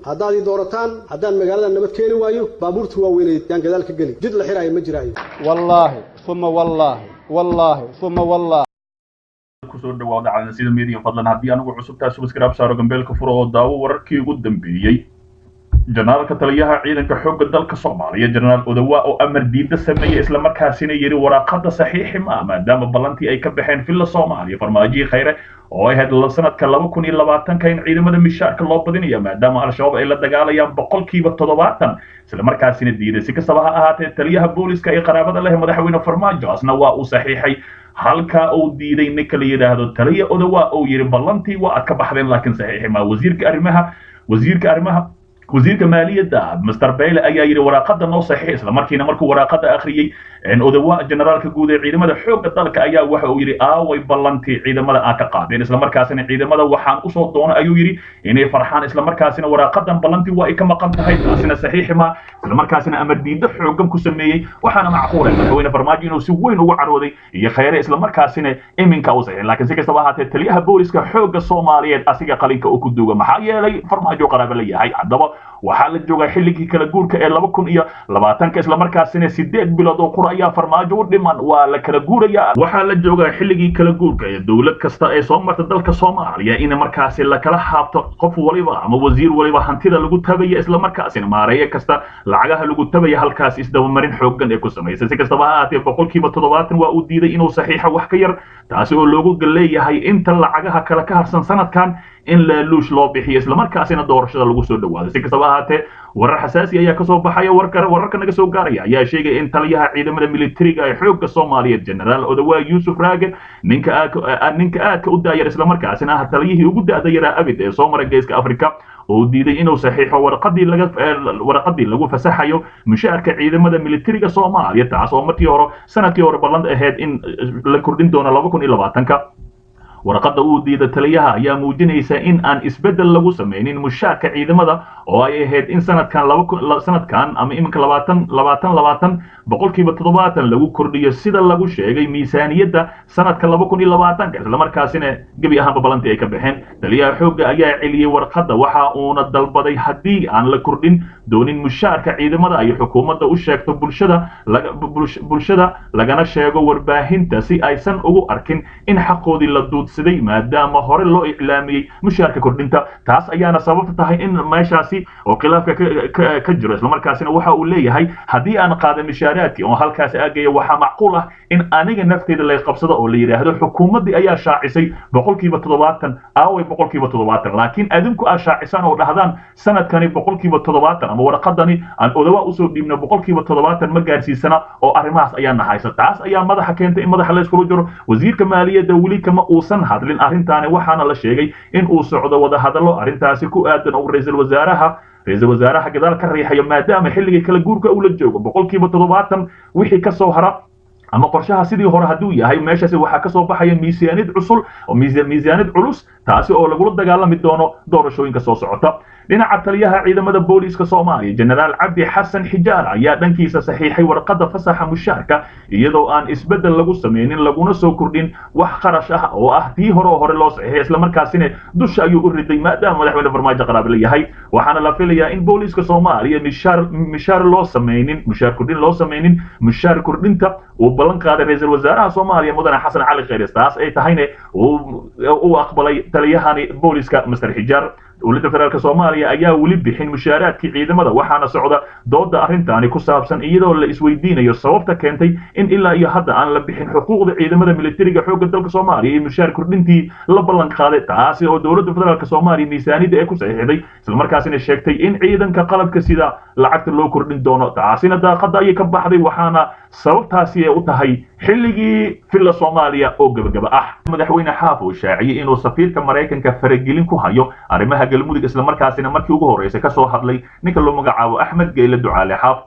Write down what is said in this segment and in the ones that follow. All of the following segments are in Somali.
Haddaad ii doorataan, haddaan magaalada nabad keeni waayo, baabuurta waaweyneed yaan gadaal ka geli, jid la xiraayo ma jiraayo. Wallaahi uma wallaahi, wallaahi uma wallaahi. Kusoo dhawaada Calansida Media. Fadlan haddii anigu cusubtaa, subscribe saaro, gambeelka furo oo daawo wararkii ugu dambeeyey. Janaraalka taliyaha ciidanka xoogga dalka Soomaaliya, Jenaraal Odawa, oo amar diida sameeyey, islamarkaasina yidhi waraaqada saxiixi ma, maadaama ballantii ay ka baxeen Villa Soomaaliya, Farmaajihii Khayre, oo ay ahayd sanadka 2020-ka in ciidamada mishaarka loo badinaya maadaama Al-Shabaab ay la dagaalayaan 70%, islamarkaasina diiday. Si kastaba ha ahaatee, taliyaha booliska ee qaraabada leh madaxweyne Farmaajo asna waa uu saxiixay, halka uu diiday ninka la yidhaahdo taliya Odawa, uu yidhi ballantii waa aad ka baxdeen laakiin saxiixi ma. Wasiirka arrimaha, wasiirka maaliyadda Mr Bayle ayaa yidhi waraaqada noo saxiix. Isla markiina markuu waraaqada akhriyey Odawa, generaalka guud ee ciidamada xoogga dalka, ayaa waxa uu yidhi aaway ballantii ciidamada aan ka qaadeen? Isla markaasina ciidamada waxaan usoo doonay, ayuu yidhi, inay farxaan. Isla markaasina waraaqadan ballantii waa ay ka maqan tahay, taasina saxiixi ma. Isla markaasina amar diiddo xooggan ku sameeyey. Waxaana macquulay madaxweyne Farmaajo inuu si weyn ugu carooday iyo Khayre, isla markaasina iminka uu saxiix. Laakiin si kastaba ahaatee, taliyaha booliska xoogga Soomaaliyeed asiga qalinka uu ku duuga, maxaa yeelay Farmaajo qaraabo la yahay. Haddaba waxaa la joogaa xilligii kala guurka ee 2020-ka, islamarkaasina 8 bilood oo qura ayaa Farmaajo u dhiman, waa la kala guuraya. Waxaa la joogaa xilligii kala guurka ee dowlad kasta ee soo marta dalka Soomaaliya in markaasi lakala haabto qof waliba ama wasiir waliba hantida lagu tabaya, islamarkaasina maareeye kasta lacagaha lagu tabaya, halkaas isdabamarin xooggan ee ku samaysa. Si kastaba ha ahaatee, 70% waa uu diiday inuu saxiixo wax ka yar, taasi oo loogu leeyahay inta lacagaha kale ka harsan sanadkan in laaluush loo bixiyo, islamarkaasina doorashada lagu soo dhawaado. Si kastaba ahaatee, warar xasaasi ayaa kasoo baxaya. Wararka naga soo gaaraya ayaa sheegaya in taliyaha ciidamada militariga ee xoogga Soomaaliyeed, Generaal Odawa Yuusuf Raage, ninka aadka u daayar, islamarkaasina ah taliyihii ugu da'da yaraa abid ee soo mara Geeska Afrika, oo diiday inuu saxiixo warqadii lagu fasaxayo mushaarka ciidamada militariga Soomaaliya, taas oo markii hore sanadkii hore ballan ahayd in la kordhin doono 2020-ka. Warqadda uu diida taliyaha ayaa muujinaysa in aan isbeddel lagu sameynin mushaarka ciidamada, oo ay ahayd in sanadkan sanadkan ama iminka 2020 20 70% lagu kordhiyo, sida lagu sheegay miisaaniyadda sanadka 2020-ka. Islamarkaasina gebi ahaanba balantii ay ka baxeen. Taliyaha xoogga ayaa celiyey warqadda, waxa uuna dalbaday haddii aan la kordhin doonin mushaarka ciidamada ay xukuumadda u sheegto bulshada, lagana sheego warbaahinta, si aysan ugu arkin in xaqoodii la duudsiday, maadaama hore loo iclaamiyey mushaarka kordhinta. Taas ayaana sababta tahay in meeshaasi oo khilaafka ka jiro. Islamarkaasina waxa uu leeyahay haddii aan qaada mishaaraadkii oo halkaas aagaya, waxaa macquul ah in aniga nafteyda lay qabsado oo la yidhaahdo xukuumaddii ayaa shaacisay 70%, aaway 70%? Laakiin adinku aad shaacisaan oo dhahdaan sanadkani 70% ama warqadani aan Odawa usoo dhiibno 70% ma gaarsiisana, oo arrimahaas ayaa nahaysa. Taas ayaa madaxa keentay in madaxa la iskula jiro. Wasiirka maaliyadda weli kama uusan hadlin arrintaani, waxaana la sheegay in uu socdo wadahadallo arrintaasi ku aadan oo ra-iisul wasaaraha gadaal ka riixayo, maadaama xilligii kala guurka uu la joogo. 70% wixii ka soo hara ama qorshaha sidii hore hadduu yahay, meeshaasi waxaa kasoo baxaya miisaaniyad cusul oo miisaaniyad culus, taasi oo lagula dagaalami doono doorashooyinka soo socota. Dhinaca taliyaha ciidamada booliiska Soomaaliya, Generaal Cabdi Xasan Xijaar, ayaa dhankiisa saxiixay warqadda fasaxa mushaarka, iyadoo aan isbeddel lagu sameynin laguna soo kordhin wax qarash ah, oo ah tii hore oo hore loo saxiixay. Islamarkaasina dusha ayuu u riday, maadaama madaxweyne Farmaajo qaraab la yahay. Waxaana la filayaa in booliiska Soomaaliya mishaar loo sameynin, mushaar kordhin loo sameynin, mushaar kordhinta uu ballan qaaday ra-iisul wasaaraha Soomaaliya, mudane Xasan Cali Khayre. Taas ay tahayna uu aqbalay taliyahani booliiska, Master Xijaar. Dowladda federaalk Soomaaliya ayaa weli bixin mushaaraadkii ciidamada, waxaana socda dooda arrintaani ku saabsan, iyadoo la isweydiinayo sababta keentay in ilaa iyo hadda aan la bixin xuquuqda ciidamada militariga xoogga dalka Soomaaliya iyo mushaar kordhintii la ballan qaaday, taasi oo dowladda federaalk Soomaaliya miisaaniyadda ee ku saxiixday, islamarkaasina sheegtay in ciidanka qalabka sida lacagta loo kordhin doono. Taasina daaqada ayay ka baxday, waxaana sababtaasi ay u tahay xilligii Villa Soomaaliya oo gebagaba ah. Madaxweyne Xaaf uu shaaciyey inuu safiirka Maraykanka faragelin ku hayo arrimaha Galmudug, islamarkaasina markii ugu horreysay kasoo hadlay ninka loo magacaabo Axmed Geyle Ducaale Xaaf.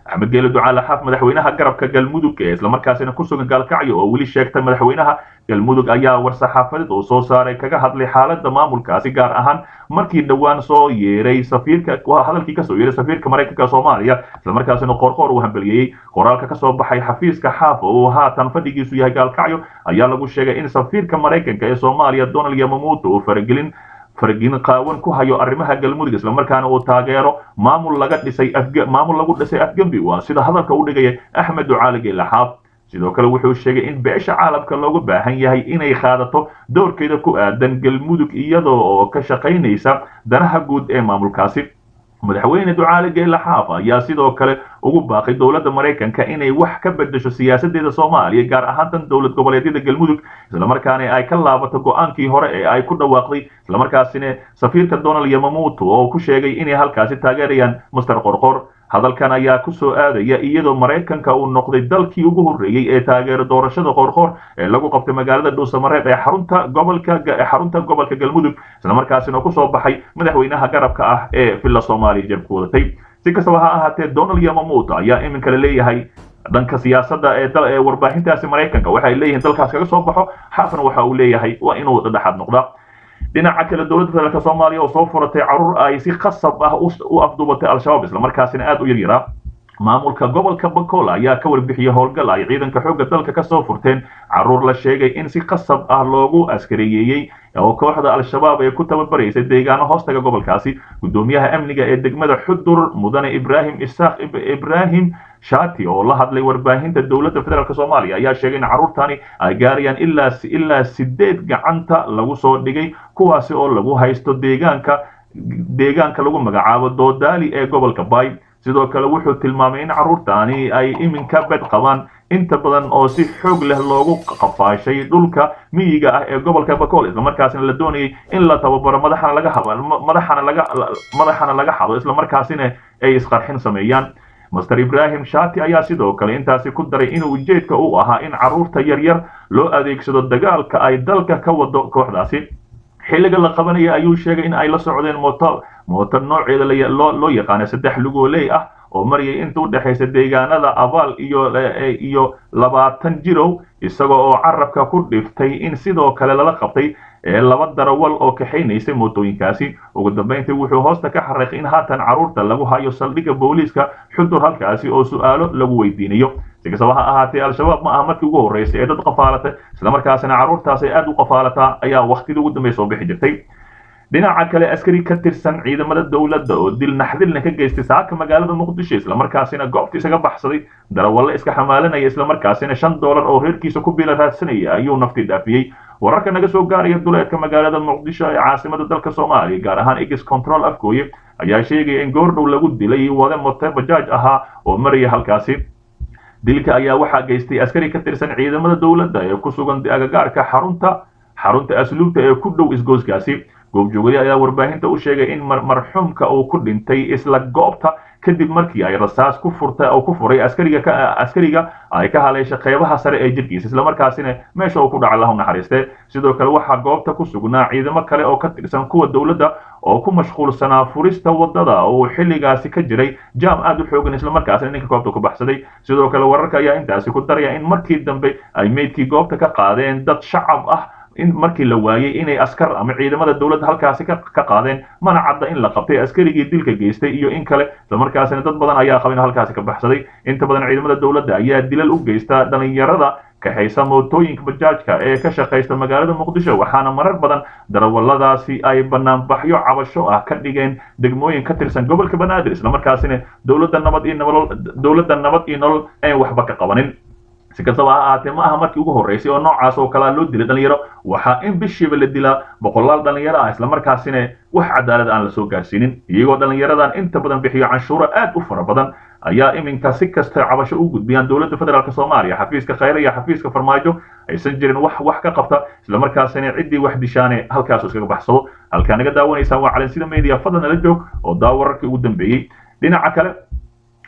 Axmed Geyle Ducaale Xaaf, madaxweynaha garabka Galmudug ee islamarkaasina ku sugan Gaalkacyo oo weli sheegtay madaxweynaha Galmudug, ayaa war-saxaafadeed uu soo saaray kaga hadlay xaaladda maamulkaasi, gaar ahaan markii dhowaan soo yeeray safiirka, hadalkii kasoo yeeray safiirka Maraykanka Soomaaliya, islamarkaasina Qoorqoor uu hambaliyeeyey. Qoraalka kasoo baxay xafiiska Xaaf oo uu haatan fadhigiisu yahay Gaalkacyo ayaa lagu sheegay in safiirka Maraykanka ee Soomaaliya, Donald Yamamoto, uu faragelin fargin qaawan ku hayo arrimaha Galmudug, islamarkaana uu taageero maamul laga dhisay maamul lagu dhisay afgembi, waa sida hadalka u dhigaya Axmed Ducaale Geelle Xaaf. Sidoo kale wuxuu sheegay in beesha caalamka looga baahan yahay inay qaadato doorkeeda ku aadan Galmudug, iyadoo oo ka shaqaynaysa danaha guud ee maamulkaasi. Madaxweyne Ducaale Geelle Xaaf ayaa sidoo kale ugu baaqay dowladda Maraykanka inay wax ka bedesho siyaasadeeda Soomaaliya, gaar ahaan tan dowlad goboleedyada Galmudug, islamarkaana ay ka laabato go-aankii hore ee ay ku dhawaaqday, islamarkaasina safiirka Donald Yamamoto oo ku sheegay inay halkaasi taageerayaan Master Qorqor. Hadalkan ayaa ku soo aadaya iyadoo Maraykanka uu noqday dalkii ugu horreeyey ee taageero doorashada Qoorqoor ee lagu qabtay magaalada Dhuusamareeb ee xarunta gobolka Galmudug, islamarkaasina kusoo baxay madaxweynaha garabka ah ee Villa Soomaaliya jeebku wadatay. Si kastaba ha ahaatee, Donald Yamamoto ayaa iminka la leeyahay dhanka siyaasadda ee warbaahintaasi Maraykanka waxay leeyihiin dalkaas kaga soo baxo. Xaafna waxa uu leeyahay waa inuu dhexaad noqdaa. Dhinaca kale, dowladda federaalk Soomaaliya oo soo furatay caruur ay si khasab ah u afduubatay Al-Shabaab, islamarkaasina aad u yaryaraa. Maamulka gobolka Bakool ayaa ka warbixiyey howlgal ay ciidanka xoogga dalka kasoo furteen caruur la sheegay in si khasab ah loogu askareeyey oo kooxda Al-Shabaab ee ku tababaraysay deegaano hoostaga gobolkaasi. Gudoomiyaha amniga ee degmada Xudur, mudane Ibraahim Isaaq Ibraahim Shati, oo la hadlay warbaahinta dowladda federaalk Soomaaliya, ayaa sheegay in carruurtani ay gaarayaan ilaa 8 gacanta lagu soo dhigay, kuwaasi oo lagu haysto deegaanka lagu magacaabo Doodaali ee gobolka Bay. Sidoo kale wuxuu tilmaamay in carruurtani ay iminka bed qabaan inta badan oo si xoog leh loogu qafaashay dhulka miyiga ah ee gobolka Bakool, islamarkaasina la doonayay in la tababaro, madaxana laga xado, islamarkaasina ay isqarxin sameeyaan. Master Ibrahim Shati ayaa sidoo kale intaasi ku daray in ujeedka uu ahaa in carruurta yaryar loo adeegsado dagaalka ay dalka ka wado kooxdaasi. Xilliga la qabanaya ayuu sheegay in ay la socdeen mooto nooceeda loo yaqaano saddex lugooley ah oo marayay inta u dhexaysa deegaanada Abaal iyo 20 Jirow, isaga oo carabka ku dhiftay in sidoo kale lala qabtay laba darawal oo kaxaynaysay mootooyinkaasi. Ugu dambeyntii wuxuu hoosta ka xariiqay in haatan carruurta lagu hayo saldhigga booliiska Xudur, halkaasi oo su-aalo lagu weydiinayo. Si kastaba ha ahaatee, Al-Shabaab ma aha markii ugu horreysay ee dad qafaalatay, islamarkaasina carruurtaas ay aad u qafaalataa ayaa waqtidii ugu dambeey soo bixi jirtay. Dhinaca kale, askari ka tirsan ciidamada dowladda oo dil naxdilna ka geystay saaka magaalada Muqdisho, islamarkaasina goobta isaga baxsaday, darawalle iska xamaalanaya, islamarkaasina $5 oo reerkiisa ku bila raadsanaya ayuu nafti dhaafiyey. Wararka naga soo gaaraya duleedka magaalada Muqdisho ee caasimada dalka Soomaaliya, gaar ahaan Ex Control Afgooye, ayaa sheegaya in goordhow lagu dilay wade mote bajaaj ahaa oo maraya halkaasi. Dilka ayaa waxaa geystay askari ka tirsan ciidamada dowladda ee ku sugan agagaarka xarunta asluubta ee ku dhow isgooskaasi. Goobjoogaya ayaa warbaahinta u sheegay in marxuumka uu ku dhintay isla goobta kadib markii ay rasaas ku furtay oo ku furay askariga ay ka haleeshay qeybaha sare ee jirkiisa, islamarkaasina meesha uu ku dhacay. Lahu naxariiste. Sidoo kale waxaa goobta ku sugnaa ciidamo kale oo ka tirsan kuwa dowladda oo ku mashquulsanaa furista wadada oo xilligaasi ka jiray jaam aad u xoogan, islamarkaasina ninka goobta ku baxsaday. Sidoo kale wararka ayaa intaasi ku daraya in markii dambe ay meydkii goobta ka qaadeen dad shacab ah, in markii la waayay inay askar ama ciidamada dowladda halkaasi ka qaadeen. Mana cadda in la qabtay askarigii dilka geystay iyo in kale, islamarkaasina dad badan ayaa qabin halkaasi ka baxsaday. Inta badan ciidamada dowladda ayaa dilal u geysta dhalinyarada kaxaysa mootooyinka bajaajka ee ka shaqaysta magaalada Muqdisho, waxaana marar badan darawaladaasi ay banaanbaxyo cabasho ah ka dhigeen degmooyin ka tirsan gobolka Banaadir, islamarkaasina dowladda Nabad iyo Nolol aan waxba ka qabanin. Si kastaba ha ahaatee, ma aha markii ugu horreysay oo noocaas oo kalea loo dilay dhalinyaro. Waxaa in bishiiba la dilaa boqolaal dhalinyaro ah, islamarkaasina wax cadaalad aan la soo gaarsiinin, iyagoo dhalinyaradan inta badan bixiyo canshuuro aad u fara badan ayaa iminka si kasta cabasho u gudbiyaan dowladda federaalk Soomaaliya, xafiiska Khayre iyo xafiiska Farmaajo, aysan jirin wax ka qabta, islamarkaasina ciddii wax dishaane halkaasu iskaga baxsado. Halkaa naga daawanaysaan waa Calansida Media. Fadlan nala joog oo daawo wararkii ugu dambeeyey. Dhinaca kale,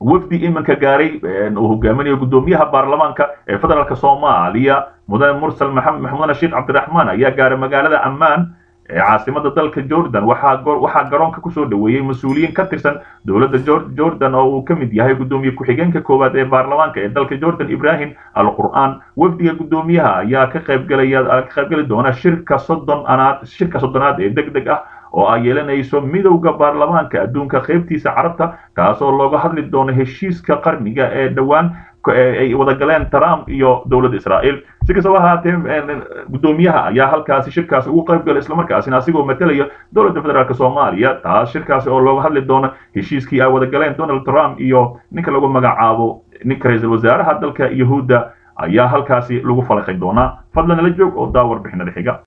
wafdi iminka gaaray uu hogaaminayo guddoomiyaha baarlamaanka ee federaalk Soomaaliya, mudane Mursal Maxamed, mudane Sheekh Cabdiraxmaan, ayaa gaaray magaalada Ammaan ee caasimada dalka Jordan. Waxaa garoonka kusoo dhaweeyey mas-uuliyiin ka tirsan dowladda Jordan oo uu ka mid yahay guddoomiye ku-xigeenka koowaad ee baarlamaanka ee dalka Jordan, Ibrahim Al Qur'aan. Wafdiga guddoomiyaha ayaa ka qaybgali doona shirka 30aad ee deg deg ah oo ay yeelanayso Midowda Baarlamaanka Adduunka qaybtiisa Carabta, kaasoo looga hadli doono heshiiska qarniga ee dhowaan ay wada galeen Trump iyo dowladda Israa'iil. Si kastaba ahaatee, guddoomiyaha ayaa halkaasi shirkaasi ugu qayb galay, islamarkaasina asigoo matalaya dowladda federaalk Soomaaliya, taas shirkaasi oo looga hadli doono heshiiskii ay wada galeen Donald Trump iyo ninka lagu magacaabo ninka ra-iisul wasaaraha dalka Yahuudda ayaa halkaasi lagu falaqay doonaa. Fadlan nala joog oo daa warbixinada xiga.